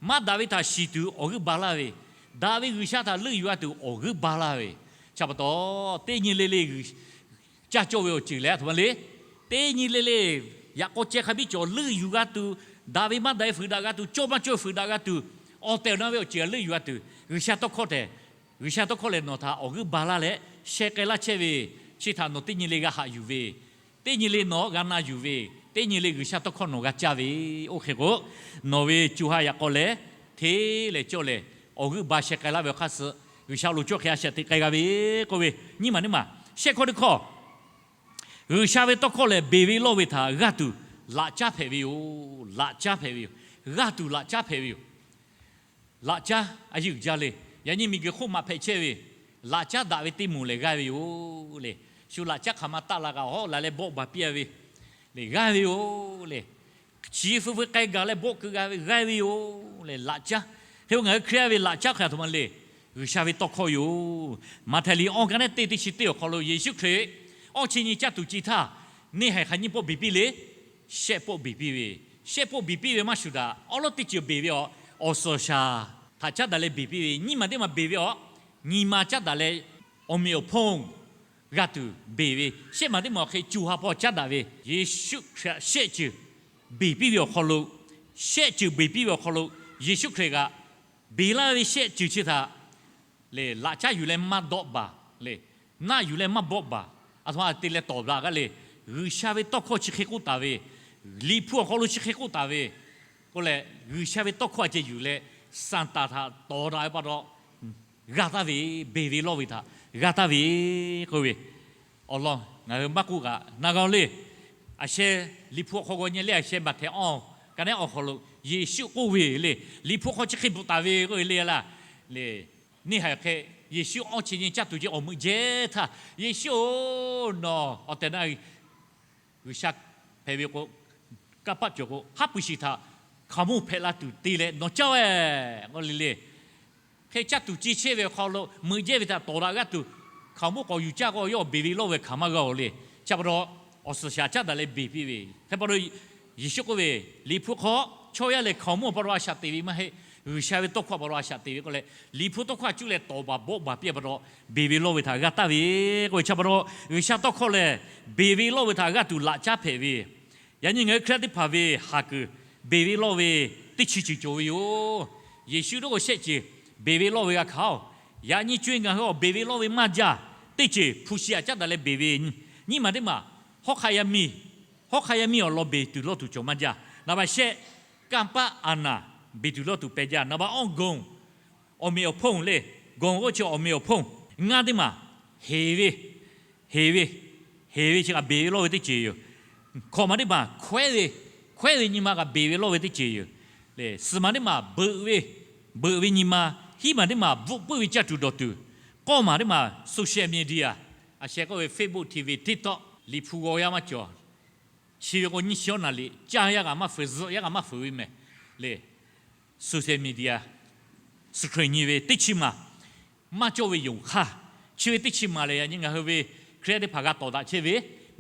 maˇ daꞈ ve htaꞈ shiˍ tuˬ awˬ g'euˆ ba laˇ ve, daꞈ ve G'uiˬsha htaꞈ leuˆ yuˬ g'a tuˬ awˬ g'euˆ ba laˇ ve. Chi pa taw teˇ nyi le le caˇ cawˇ ve awˬ ceuˬ lehˬ aˬ htoꞈ ma le. Teˇ nyi le le yaꞈ k'aw ceh hk'a biˇ cawˬ leuˆ yuˬ g'a tuˬ, daꞈ ve maˇ daꞈ ve fuiˍ daꞈ g'a tuˬ, cawˇ maˇ cawˇ fuiˍ daꞈ g'a tuˬ, awˬ tehˬ awˬ na ve awˬ ceuˬ htaꞈ leuˆ yuˬ g'a tuˬ, G'uiˬsha tawˇ hkawˇ tehꞈ, G'uiˬsha tawˇ hkawˇ lehˬ nawˬ htaꞈ awˬ g'euˆ ba laˇ leh sheh k'ai laˇ chehˇ ve, chi htaꞈ nawˬ teˇ nyi le g'a haꞈ yuˬ ve, teˇ nyi le nawˬ g'a na yuˬ ve, teˇ nyi le G'uiˬsha tawˇ hkawˇ nawˬ g'a caˇ ve, oˇ hk'e k'o nawˬ ve co ha yaꞈ k'aw lehˬ hteˇ leh cawˇ lehˬ awˬ g'euˆ ba sheh k'ai laˇ ve awˬ hk'aˇ suh G'uiˬsha lo cawˇ hk'e a shaꞈ teꞈ k'ai g'a ve k'oˆ ve, nyiˇ maˬ neˇ maˬ shehˆ hkawˇ teˇ hkawˇ G'uiˬsha ve tawˇ hkawˇ lehˬ beˬ ve lawˇ ve htaꞈ g'aˇ tuˬ laꞈ caˉ hpehꞈ ve yoˬ. Laꞈ caˉ hpehꞈ ve yoˬ. G'aˇ tuˬ laꞈ caˉ hpehꞈ ve yoˬ. Laꞈ caˉ a yeˇ uiˍ jaˇ le. Yaꞈ nyi miˬguiˬ hk'oˆ maꞈ hpehꞈ chehˇ ve, laꞈ caˉ daꞈ ve teˇ moˍ lehˬ g'aˇ ve yoˬ le. Shu laꞈ caˉ hk'aˬ ma taˆ la kaꞈ hawˉ la leh bawˆ baˬ piˇ-a ve le, g'aˇ ve yoˬ le. Chi feu feu k'ai gaˬ leh bawˆ keu g'a ve g'aˇ ve yoˬ le, laꞈ caˉ. Hk'e k'o ngaˬ hui Hkriꞈ yaˇ ve laꞈ caˉ hk'e a htoꞈ ma le. G'uiˬsha ve tawˇ hkawˇ yoˬ. Maꞈhtehˍ liꞈ awˇ ka neˉ teˇ teˇ chi teˇ awˬ hk'aw lo Yeˍsuˆ Hkriꞈ awˇ chi nyi caˇ tuˬ ci htaˇ, neˇ haiˬ hk'aˬ nyiˇ pawˆ beˬ piˇ le. Shehˆ pawˆ beˬ piˇ ve, shehˆ pawˆ beˬ piˇ ve maˇ shuˍ daꞈ. Awˉ lawˉ teˇ ceuˬ beˬ ve awˬ, awˬ suhˍ awˬ shaˍ htaꞈ caˉ daꞈ leh beˬ piˇ ve, nyiˇ maˬ teˇ maˬ beˬ ve awˬ, nyi ma caˉ daꞈ leh awˬ meꞈ awˬ hponˇ g'a tuˬ beˬ ve, shehˆ maˬ teˇ maˬ awˬ hk'e co ha hpawˇ caˉ daꞈ ve, Yeˍsuˆ Hkriꞈ shehˆ ceuˬ beˬ piˇ ve awˬ hk'aw lo, shehˆ ceuˬ beˬ piˇ ve awˬ hk'aw lo, Yeˍsuˆ Hkriꞈ kaꞈ beˬ laˇ ve shehˆ ceuˬ chi htaꞈ le laꞈ caˉ yuˬ leh maˇ dawˆ baˬ le, naˆ yuˬ leh maˇ bawˆ baˬ, aˬ htoꞈ ma te leh tawˍ daꞈ g'aˇ le. G'uiˬsha ve tawˇ hkawˇ chi hk'e k'oˆ taˍ ve, Liꞈ hpu awˬ hk'aw lo chi hk'e k'oˆ taˍ ve k'oˆ leh, G'uiˬsha ve tawˇ hkawˇ a ceh yuˬ leh Saˍtanˍ htaꞈ tawˍ daꞈ ve pa taw g'a taˍ ve, beˬ ve lawˇ ve htaꞈ g'a taˍ ve k'oˆ ve, awˬ lawn ngaˬ hui maˇ k'oˆ kaꞈ na g'a le. A sheh Liꞈ hpu awˬ hk'aw g'aw nyi le, a sheh Maꞈhtehˍ awˇ ka neˉ awˬ hk'aw lo Yeˍsuˆ k'oˆ ve le, Liꞈ hpu hk'aw chi hk'e bvuhꞈ taˍ ve k'oˆ ve le la le. Neˇ haiˬ hk'e Yeˍsuˆ awˇ chi nyi caˇ tuˬ ce awˬ meuꞈ jehˇ htaˇ, Yeˍsuˆ-oˬ, nawˬ awˬ tehˬ na G'uiˬsha hpehꞈ ve k'o, kanˇ paˆ cawˬ k'o, haˉ pui shiˍ htaꞈ hkaoˍmonˇ hpehꞈ la tuˬ te leh nawˬ caˇ-e k'oˆ le le. Hk'e caˇ tuˬ ce chehˇ ve awˬ hk'aw lo meuꞈ jehˇ ve htaꞈ tawˍ daꞈ g'aˇ tuˬ, hkaoˍmonˇ k'awꞈ yuˬ caˇ k'o yawˇ beˬ ve lawˇ ve hkanˍ maˇ g'a-oˬ le. Chi pa taw awˬ suhˍ shaˍ caˉ daꞈ leh beˬ piˇ ve, hk'e pa taw Yeˍsuˆ k'oˆ ve, Liꞈ hpu hk'aw chaw yaˇ lehˬ hkaoˍmonˇ pa taw a shaꞈ teꞈ ve maˇ heˆ. G'uiˬsha ve tawˇ hkawˇ pa taw a shaꞈ te ve k'oˆ leh, Liꞈ hpu tawˇ hkawˇ a cuˇ leh tawˍ baˬ bawˆ baˬ piˇ pa taw, beˬ ve lawˇ ve htaꞈ g'a taˍ ve k'oˆ ve chi pa taw, G'uiˬsha tawˇ hkawˇ lehˬ beˬ ve lawˇ ve htaꞈ g'aˇ tuˬ laꞈ caˉ hpehꞈ ve. Yaꞈ nyi ngaˬ hui Hkriꞈ yaˇ teˇ hpaˍ ve haˍ kuiˬ beˬ ve lawˇ ve teˇ chi ceuˬ cawˬ ve yoˬ. Yeˍsuˆ htaꞈ k'o shehˆ ceuˬ beˬ ve lawˇ ve g'a hkanˍ-oˬ, yaꞈ nyi co e ngaˬ hui awˬ beˬ ve lawˇ ve maˇ jaˇ. Teˇ ceuˬ hpu shi aꞈ caˉ daꞈ leh beˬ ve, nyiˇ maˬ teˇ maˬ hawˉ hk'aˆ yaˇ miˇ, hawˉ hk'aˆ yaˇ miˇ awˬ lawn beˬ tuˬ lawˇ tuˬ cawˬ maˇ jaˇ. Naˍ baˬ shehˆ, kanˇ paˆ a naˍ beˬ tuˬ lawˇ tuˬ pehˬ jaˇ. Naˍ baˬ awˇ gonˍ, awˬ meꞈ awˬ hponˇ le, gonˍ k'oˆ chi awˬ meꞈ awˬ hponˇ. Ngaˇ teˇ maˬ heˍ ve, heˍ ve, heˍ ve chi kaꞈ beˬ ve lawˇ ve teˇ ceuˬ yoˬ. Hkawꞈ maˬ teˇ maˬ hkawehˉ ve, hkawehˉ ve nyi ma kaꞈ beˬ ve lawˇ ve teˇ ceuˬ yoˬ. Suhˍ maˬ teˇ maˬ beuꞈ ve, beuꞈ ve nyi ma, hiˉ maˬ teˇ maˬ bvuhꞈ puiˉ ve caˇ tuˬ dawˬ tuˬ, k'awˇ maˬ teˇ maˬ social media, a sheh k'oˆ ve Facebook, TV, TikTok, Liꞈ hpu g'aw yaˇ maˇ cawˬ. Chi ve k'o nyiˇ chi awˉ naˍ liꞈ caˇ yaˇ kaꞈ maˇ fuiˍ, zuhꞈ yaˇ kaꞈ maˇ fuiˍ ve mehˍ le. Social media, screen nyi ve teˇ chi maˬ maˇ cawˇ ve yonˍ hk'aˇ, chi ve teˇ chi maˬ lehˬ, yaꞈ nyi ngaˬ hui ve Hkriꞈ yaˇ teˇ hpaˍ g'a tawˍ daꞈ chehˇ ve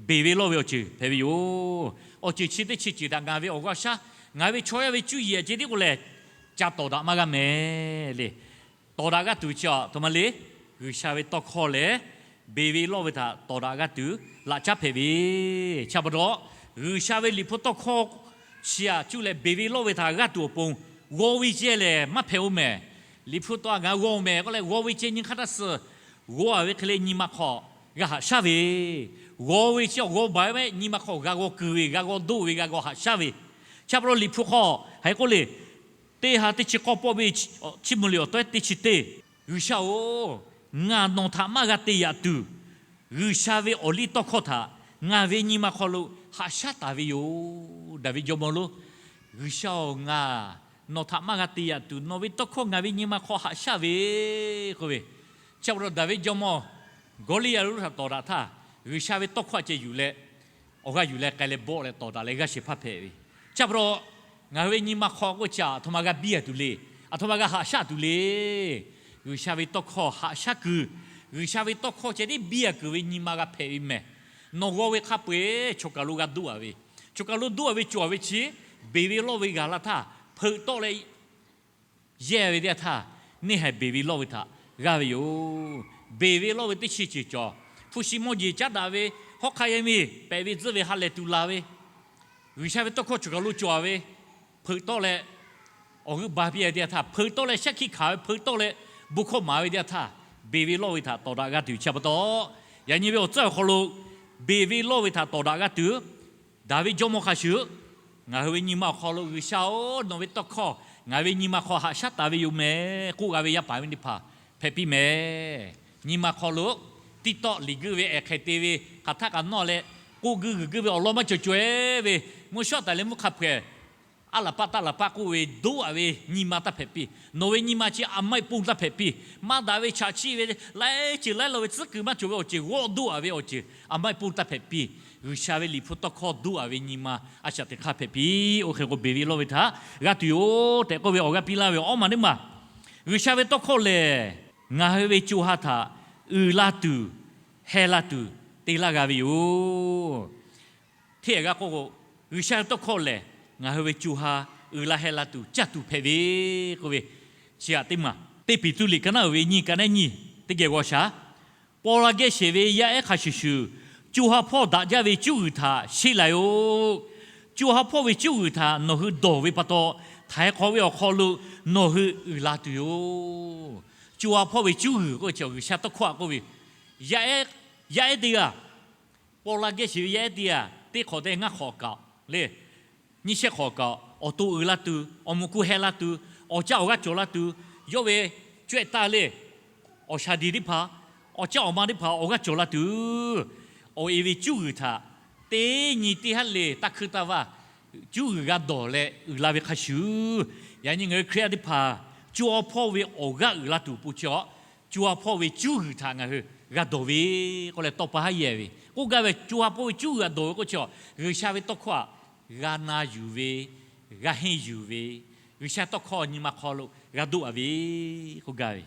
beˬ ve lawˇ ve awˬ ceuˬ hpehꞈ ve yoˬ. Awˬ ceuˬ chi teˇ chi ceuˬ htaꞈ ngaˬ ve awˬ g'aˇ shaˉ, ngaˬ ve chaw yaˇ ve cuˇ yiˍ a ceh tiˉ k'o lehˬ, ca tawˍ daꞈ maˇ g'a mehˍ le. Tawˍ daꞈ g'aˇ tuˬ chi a htoꞈ ma le. G'uiˬsha ve tawˇ hkawˇ lehˬ, beˬ ve lawˇ ve htaꞈ tawˍ daꞈ g'aˇ tuˬ laꞈ caˉ hpehꞈ ve. Chi pa taw, G'uiˬsha ve Liꞈ hpu tawˇ hkawˇ chi aꞈ cuˇ leh beˬ ve lawˇ ve htaꞈ g'aˇ tuˬ awˬ pon g'aw ve ceh lehˬ maˇ hpehꞈ-oˬ mehˍ. Liꞈ hpu tawˇ a ngaˬ g'aw mehˍ k'oˆ leh g'aw ve ceh nyi hk'aˇ htaˇ suh g'aw a ve hk'e le nyi ma hk'aw g'a haꞈ shaˉ ve, g'aw ve chi awˬ g'aw baˬ ve nyi ma hk'aw g'a g'aw kuiˬ ve, g'a g'aw doˆ ve, g'a g'aw haꞈ shaˉ ve. Chi pa taw Liꞈ hpu hk'aw hk'aˬ hk'e k'oˆ le, teˇ ha teˇ chi k'awˇ pawˆ ve Chiˇ mvuh liꞈ awˬ tawˇ teˇ chi teˇ, G'uiˬsha-oˬ, ngaˬ nawˬ htaꞈ maˇ g'a te yaꞈ tuˬ, G'uiˬsha ve awˬliˇ tawˇ hkawˇ htaꞈ ngaˬ ve nyi ma hk'aw lo haꞈ shaˉ taˍ ve yoˬ. Daˍviˆ jawˇmawˇ lonˉ, G'uiˬsha-oˬ, ngaˬ nawˬ htaꞈ maˇ g'a te yaꞈ tuˬ, nawˬ ve tawˇ hkawˇ ngaˬ ve nyi ma hk'aw haꞈ shaˉ ve k'oˆ ve. Chi pa taw Daˍviˆ jawˇmawˇ Gawˇliˇyaꞈ lonˉ htaꞈ tawˍ daꞈ htaˇ, G'uiˬsha ve tawˇ hkawˇ a ceh yuˬ leh, awˬ g'aˇ yuˬ leh k'ai leh bawˆ leh tawˍ daꞈ leh g'aˇ shehˍ hpaˇ hpehꞈ ve. Chi pa taw, ngaˬ hui ve nyi ma hk'aw k'oˆ chi aꞈ htoꞈ ma g'a biˇ a tuˬ le, aˬ htoꞈ ma g'a haꞈ shaˉ tuˬ le. G'uiˬsha ve tawˇ hkawˇ haꞈ shaˉ kuiˬ, G'uiˬsha ve tawˇ hkawˇ ceh tiˉ biˇ a kuiˬ ve nyi ma g'a hpehꞈ ve mehˍ. Nawˬ g'aw ve hk'a peu-eˬ choˬ kaˬ lo g'a doˆ a ve, choˬ kaˬ lo doˆ a ve cawˬ ve chi, beˬ ve lawˇ ve g'a la htaˇ, hpeuꞈ tawˆ leh yehˇ ve teˇ yanˇ htaˇ, neˇ haiˬ beˬ ve lawˇ ve htaꞈ g'aˇ ve yoˬ. Beˬ ve lawˇ ve teˇ chi ceuˬ cawˬ. Hpu shi mawˇ jeˬ caˉ daꞈ ve, hawˉ hk'aˆ yaˇ miˇ pehꞈ ve tzuhˆ ve ha lehˬ tuˬ laˬ ve, G'uiˬsha ve tawˇ hkawˇ choˬ kaˬ lo cawˬ ve, hpeuꞈ tawˆ leh awˬ g'euˆ ba piˇ ve teˇ yanˇ htaˇ, hpeuꞈ tawˆ leh shaˉ hkiˆ hkanˍ ve, hpeuꞈ tawˆ leh bon hkawˇ maˍ ve teˇ yanˇ htaˇ, beˬ ve lawˇ ve htaꞈ tawˍ daꞈ g'a tuˬ chi pa taw, yaꞈ nyi ve awˬ tcuhˉ awˬ hk'aw lo beˬ ve lawˇ ve htaꞈ tawˍ daꞈ g'a tuˬ, Daˍviˆ jawˇmawˇ hk'a shuˍ, ngaˬ hui ve nyi ma awˬ hk'aw lo G'uiˬsha-oˬ, nawˬ ve tawˇ hkawˇ ngaˬ ve nyi ma hk'aw haꞈ shaˉ taˍ ve yoˬ mehˍ k'oˆ g'a ve yaˇ paˍ ve teˇ hpaˍ hpehꞈ piˇ mehˍ. Nyi ma hk'aw lo tiˇ tawˆ liꞈ guiˇ ve ehˍ hk'e te ve hk'aˬ htaˆ kaꞈ nawˇ leh, k'oˆ guiˇ g'uiˬ guiˇ ve awˬ lawn maˇ cawˬ cawˬ-e ve, mvuhˇ shawˉ taˍ leh mvuhˇ hk'a hpawehˬ aˉ laˬ paˆ taˇ laˬ paˆ k'oˆ ve doˆ a ve nyi ma taˇ hpehꞈ piˇ. Nawˬ ve nyi ma chi a maˇ heˆ pon taˇ hpehꞈ piˇ. Maˇ daꞈ ve chaꞈ chiˆ ve laiˉ ceuˬ laiˉ law ve tcuhˉ kuiˬ maˇ cawˬ ve awˬ ceuˬ g'awˇ doˆ a ve awˬ ceuˬ a maˇ heˆ pon taˇ hpehꞈ piˇ. G'uiˬsha ve Liꞈ hpu tawˇ hkawˇ doˆ a ve nyi ma a shaꞈ teꞈ hk'aˇ hpehꞈ piˇ. Oˇ hk'e k'o beˬ ve lawˇ ve htaꞈ g'a tuˬ yoˬ tehꞈ k'oˆ ve awˬ g'aˇ piˇ laˇ ve awˬ maˬ teˇ maˬ, G'uiˬsha ve tawˇ hkawˇ lehˬ, ngaˬ hui ve co ha htaꞈ uiˍ la tuˬ, heh la tuˬ te laˇ g'a ve yoˬ. Hteˇ g'a k'oˆ k'o, G'uiˬsha ve tawˇ hkawˇ lehˬ, ngaˬ hui ve co ha uiˍ la heh la tuˬ caˇ tuˬ hpehꞈ ve k'oˆ ve, chi aꞈ teˇ maˬ. Teˇ Peˍtruˆ liꞈ ka naˉ uiˍ ve nyiˇ ka naˉ nyiˇ teˇ geh g'aw shaˍ. Paw la geh sheˍ ve yaˇ ehˉ hk'a shuˍ shuˍ, co ha hpawˇ daꞈ jaˇ ve cuˉ g'uiˬ htaꞈ sheˆ la-oˬ. Co ha hpawˇ ve cuˉ g'uiˬ htaꞈ nawˬ hui dawˬ ve pa taw, htaiˍ hk'awꞈ ve awˬ hk'aw lo nawˬ hui uiˍ la tuˬ yoˬ. Co ha hpawˇ ve cuˉ g'uiˬ k'oˆ ve chi G'uiˬsha tawˇ hkawˇ aꞈ k'oˆ ve, yaˇ ehˉ teˇ g'aˇ, paw la geh sheˍ ve yaˇ ehˉ teˇ g'aˇ teˇ hk'awꞈ te ngaˇ hk'awꞈ kaꞈ le, nyiˇ shehˆ hk'awꞈ kaꞈ awˬ to uiˍ la tuˬ, awˬ muꞈ ku heh la tuˬ, awˬ caˇ awˬ g'aˇ cawˬ la tuˬ, yawˇ ve cawehˇ taˇ le, awˬ shaˍ diˍ teˇ hpaˍ, awˬ caˇ awˬ ma teˇ hpaˍ awˬ g'aˇ cawˬ la tuˬ, awˬ e ve cuˉ g'uiˬ htaꞈ teˇ nyi teˇ haˉ le taˇ hkuiˇ taˇ vaˇ cuˉ g'uiˬ g'a dawˬ leh uiˍ la ve hk'a shuˍ, yaꞈ nyi ngaˬ hui Hkriꞈ yaˇ teˇ hpaˍ co ha hpawˇ ve awˬ g'aˇ uiˍ la tuˬ awˬ pon chi a, co ha hpawˇ ve cuˉ g'uiˬ htaꞈ ngaˬ hui g'a dawˬ ve k'oˆ leh tawˇ pa haˉ yehˬ ve k'oˆ gaˇ ve. Co ha hpawˇ ve cuˉ g'uiˬ g'a dawˬ ve k'oˆ chi a, G'uiˬsha ve tawˇ hkawˇ aꞈ g'a na yuˬ ve, g'a henˇ yuˬ ve, G'uiˬsha tawˇ hkawˇ nyi ma hk'aw lo g'a doˆ a ve k'oˆ gaˇ ve.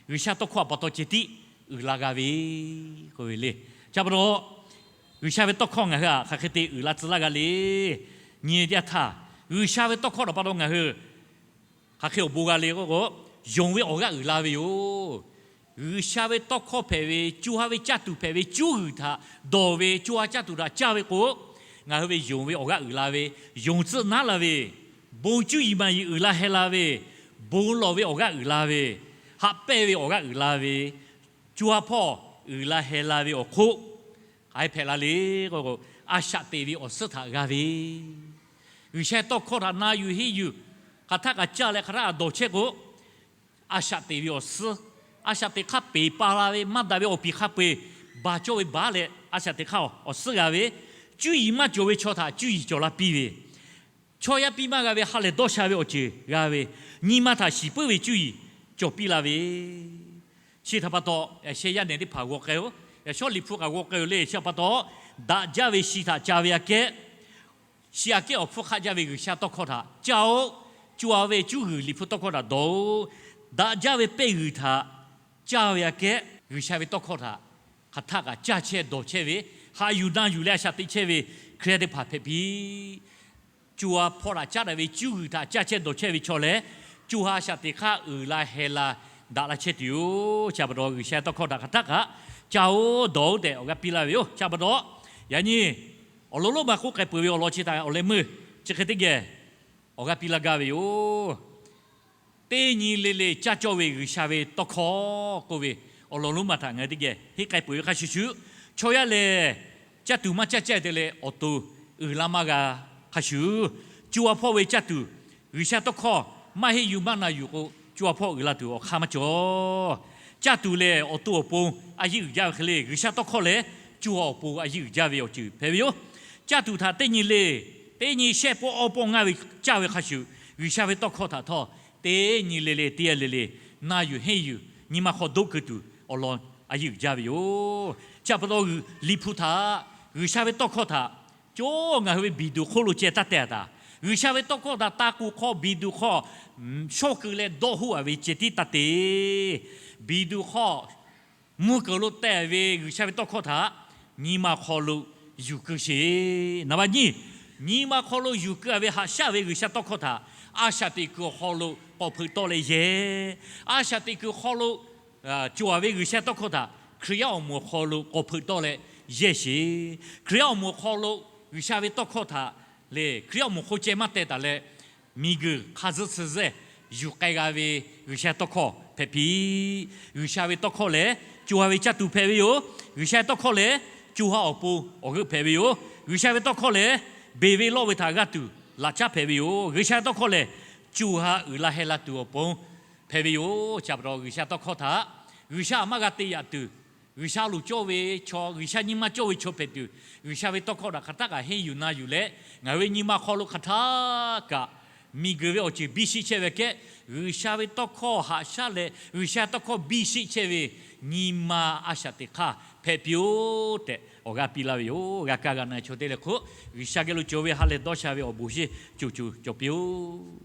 G'uiˬsha tawˇ hkawˇ aꞈ pa taw ceh tiˉ uiˍ la g'a ve k'oˆ ve le. Chi pa taw, G'uiˬsha ve tawˇ hkawˇ ngaˬ hui aꞈ hk'aˬ hk'e te uiˍ la tcuh laˇ g'a le. Nyi teˇ yanˇ htaˇ, G'uiˬsha ve tawˇ hkawˇ htaꞈ pa taw ngaˬ hui hk'aˬ hk'e awˬ bon g'a le k'o, yonˍ ve awˬ g'aˇ uiˍ la ve yoˬ. G'uiˬsha ve tawˇ hkawˇ hpehꞈ ve, co ha ve caˇ tuˬ hpehꞈ ve, cuˇ g'uiˬ htaꞈ dawˬ ve, co ha caˇ tuˬ htaꞈ caˇ ve k'o, ngaˬ hui ve yonˍ ve awˬ g'aˇ uiˍ la ve, yonˍ tcuhˆ naˉ la ve, bon cuˇ yiˍ maˇ yiˍ uiˍ la heh la ve, bon lawˬ ve awˬ g'aˇ uiˍ la ve, haꞈ pehnˇ ve awˬ g'aˇ uiˍ la ve, co ha hpawˇ uiˍ la heh la ve awˬ hk'oˆ, hk'aˬ hk'e hpehꞈ la le k'o, a shaꞈ teꞈ ve awˬ suhˉ htaꞈ g'a ve, G'uiˬsha tawˇ hkawˇ htaꞈ na yuˬ henˇ yuˬ, hk'aˬ htaˆ kaꞈ caˇ leh hk'aˬ htaˆ kaꞈ dawˬ chehˇ k'o, a shaꞈ teꞈ ve awˬ suhˉ, a shaꞈ teꞈ hk'aˇ peˍ pa la ve maˇ daꞈ ve awˬ piˍ hk'a peu-eˬ baˬ cawˇ ve baˬ leh, a shaꞈ teꞈ hk'aˇ awˬ suhˉ g'a ve, cuˇ yiˍ maˇ cawˬ ve chaw htaꞈ cuˇ yiˍ cawˬ la piˇ ve, chaw yaˇ piˇ maˇ g'a ve ha lehˬ dawˇ sha ve awˬ ceuˬ g'a ve, nyi ma htaꞈ shiˍ puiˉ ve cuˇ yiˍ cawˬ piˇ la ve, chi htaꞈ pa taw, yaꞈ sheh yaˇ nehˬ teˇ hpaˍ g'aw k'ai-o. Yaꞈ shawˉ Liꞈ hpu kaꞈ g'aw k'ai-o le. Chi htaꞈ pa taw, daꞈ jaˇ ve shi htaꞈ ca ve aꞈ kehˉ, shi aꞈ kehˉ awˬ hpfuhˇ hk'aˆ jaˇ ve G'uiˬsha tawˇ hkawˇ htaꞈ caˇ-oˆ. Co ha ve cuˇ g'uiˬ Liꞈ hpu tawˇ hkawˇ htaꞈ dawˬ-oꞈ. Daꞈ jaˇ ve pehˇ g'uiˬ htaꞈ caˇ ve aꞈ kehˉ, G'uiˬsha ve tawˇ hkawˇ htaꞈ hk'aˬ htaˆ kaꞈ caˇ chehˇ dawˬ chehˇ ve, haꞈ yuˬ na yuˬ leh a shaꞈ teꞈ chehˇ ve Hkriꞈ yaˇ teˇ hpaˍ hpehꞈ piˇ. Co ha hpawˇ htaꞈ caˉ daꞈ ve cuˇ g'uiˬ htaꞈ caˇ chehˇ dawˬ chehˇ ve chaw lehˬ, co ha a shaꞈ teꞈ hk'aˇ uiˍ la heh la daꞈ la chehˇ tuˬ yoˬ. Chi pa taw G'uiˬsha tawˇ hkawˇ htaꞈ hk'aˬ htaˆ kaꞈ caˇ-oˆ dawˬ-oˆ tehꞈ awˬ g'aˇ piˇ laˇ ve yoˬ. Chi pa taw, yaꞈ nyi awˬ lawn lonˉ ma k'oˆ k'ai peuˬ ve awˬ lawn chi htaꞈ awˬ leh meuˇ chi hk'e teˇ geh awˬ g'aˇ piˇ laˇ gaˇ ve yoˬ. Teˇ nyi le le caˇ cawˇ ve G'uiˬsha ve tawˇ hkawˇ k'oˆ ve awˬ lawn lonˉ ma htaꞈ ngaˬ hui teˇ geh henˇ k'ai peuˬ ve hk'a shuˍ shuˍ, chaw yaˇ lehˬ caˇ tuˬ maˇ caˇ caˇ te leh awˬ to uiˍ la maˇ g'a hk'a shuˍ, co ha hpawˇ ve caˇ tuˬ G'uiˬsha tawˇ hkawˇ maˇ henˇ yuˬ maˇ na yuˬ k'o, co ha hpawˇ uiˍ la tuˬ awˬ hk'aˇ maˇ cawˬ. Caˇ tuˬ lehˬ awˬ to awˬ pon a yiˇ uiˍ jaˇ ve hk'e le, G'uiˬsha tawˇ hkawˇ lehˬ co ha awˬ pon a yiˇ uiˍ jaˇ ve awˬ ceuˬ hpehꞈ ve yoˬ. Caˇ tuˬ htaꞈ teˇ nyi le, teˇ nyi shehˆ pawˆ awˇ pawˆ ngaˇ ve caˇ ve hk'a shuˍ, G'uiˬsha ve tawˇ hkawˇ htaꞈ htawˇ teˇ nyi le le teˇ yanˇ le le na yuˬ henˇ yuˬ nyi ma hk'aw doˆ keu tuˬ awˬ lawn a yiˇ uiˍ jaˇ ve yoˬ. Chi pa taw Liꞈ hpu htaꞈ, G'uiˬsha ve tawˇ hkawˇ htaꞈ co ngaˬ hui ve biˬ duˬ hk'oˆ lo ceh taˇ teh taˍ. G'uiˬsha ve tawˇ hkawˇ htaꞈ taˇ k'oˆ hk'awˇ biˬ duˬ hk'aw shawˇ keu leh dawˇ hoˆ a ve ceh tiˉ taˇ te. Biˬ duˬ hk'aw mvuhˇ kuiˬ lo teh ve G'uiˬsha ve tawˇ hkawˇ htaꞈ nyi ma hk'aw lo yuˬ keu sheˍ. Naˍ baˆ nyiˇ, nyi ma hk'aw lo yuˬ keu a ve haꞈ shaˉ ve G'uiˬsha tawˇ hkawˇ htaꞈ a shaꞈ teꞈ kuiˬ awˬ hk'aw lo k'awꞈ hpeuꞈ tawˆ leh yehˇ. A shaꞈ teꞈ kuiˬ hk'aw lo co a ve G'uiˬsha tawˇ hkawˇ htaꞈ Hkriꞈ yaˇ awˬ moˍ awˬ hk'aw lo k'awꞈ hpeuꞈ tawˆ leh yehˇ sheˍ. Hkriꞈ yaˇ awˬ moˍ awˬ hk'aw lo G'uiˬsha ve tawˇ hkawˇ htaꞈ lehˬ, Hkriꞈ yaˇ awˬ moˍ hk'oˆ ceh maˇ teh taˍ leh, miˬguiˬ hk'a zuhˆ tsuhˇ zuhˆ yuˬ k'ai g'a ve G'uiˬsha tawˇ hkawˇ hpehꞈ piˇ. G'uiˬsha ve tawˇ hkawˇ lehˬ co ha ve caˇ tuˬ hpehꞈ ve yoˬ. G'uiˬsha ve tawˇ hkawˇ lehˬ co ha awˬ pon awˬ g'euˆ hpehꞈ ve yoˬ. G'uiˬsha ve tawˇ hkawˇ lehˬ beˬ ve lawˇ ve htaꞈ g'aˇ tuˬ laꞈ caˉ hpehꞈ ve yoˬ. G'uiˬsha ve tawˇ hkawˇ lehˬ co ha uiˍ la heh la tuˬ awˬ pon hpehꞈ ve yoˬ. Chi pa taw G'uiˬsha tawˇ hkawˇ htaꞈ G'uiˬsha maˇ g'a te yaꞈ tuˬ, G'uiˬsha lo cawˇ ve chaw, G'uiˬsha nyi ma cawˇ ve chaw hpehꞈ tuˬ, G'uiˬsha ve tawˇ hkawˇ htaꞈ hk'aˬ htaˆ kaꞈ henˇ yuˬ na yuˬ leh, ngaˬ hui ve nyi ma hk'aw lo hk'aˬ htaˆ kaꞈ miˬguiˬ ve awˬ ceuˬ biˇ sheˆ chehˇ ve kehˉ, G'uiˬsha ve tawˇ hkawˇ haꞈ shaˉ leh G'uiˬsha tawˇ hkawˇ biˇ sheˆ chehˇ ve nyi ma a shaꞈ teꞈ hk'aˇ hpehꞈ piˇ-oˆ tehꞈ awˬ g'aˇ piˇ laˇ ve yoˬ. G'a kaˇ g'a na chaw teˇ leh hk'oˆ, G'uiˬsha geh lo cawˬ ve ha lehˬ dawˇ sha ve awˬ bon sheˍ co co cawˬ piˇ-oˆ.